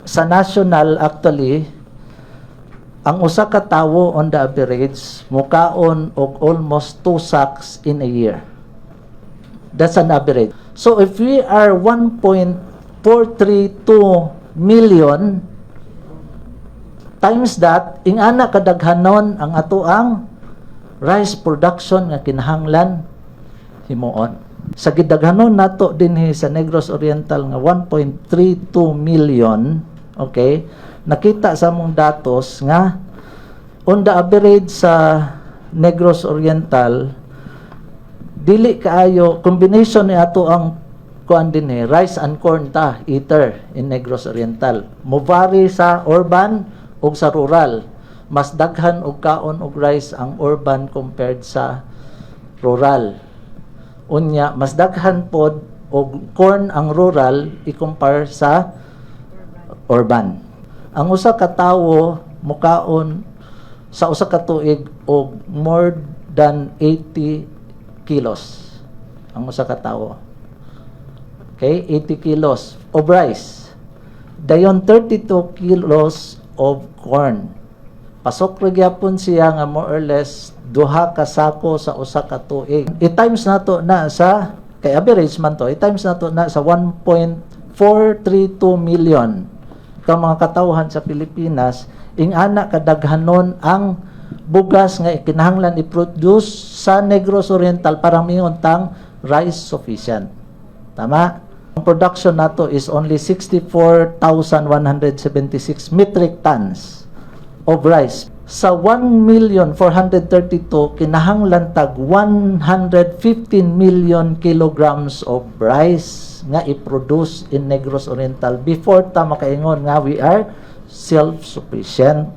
Sa national, actually, ang usa ka tawo on the average mukaon og almost 2 sacks in a year. That's an average. So if we are 1.432 million times that, ingana kadaghanon ang atoang rice production nga kinahanglan himuon. Sa gidaghanon nato dinhi sa Negros Oriental nga 1.32 million, okay, nakita sa among datos nga on the average sa Negros Oriental, dili kaayo combination ni ato ang kuan dinhi, rice and corn ta eater in Negros Oriental. Mo vary sa urban ug sa rural. Mas daghan og kaon og rice ang urban compared sa rural. Unya, mas daghan pod og corn ang rural i-compare sa urban. Ang usa ka tawo mukaon sa usa ka tuig og more than 80 kilos ang usa ka tawo. Okay, 80 kilos of rice. Dayon 32 kilos of corn. Pasok ra gyapon siya nga more or less duha ka sako sa usa ka tuig. I-times nato na sa, kay average man to, i-times nato na sa 1.432 million ka mga katawhan sa Pilipinas, ingana kadaghanon ang bugas nga kinahanglan i-produce sa Negros Oriental para mingon tang rice sufficient. Tama? Ang production nato is only 64,176 metric tons of rice. Sa 1,432,000, kinahanglan tag 115 million kilograms of rice nga i-produce in Negros Oriental before ta makaingon nga we are self-sufficient.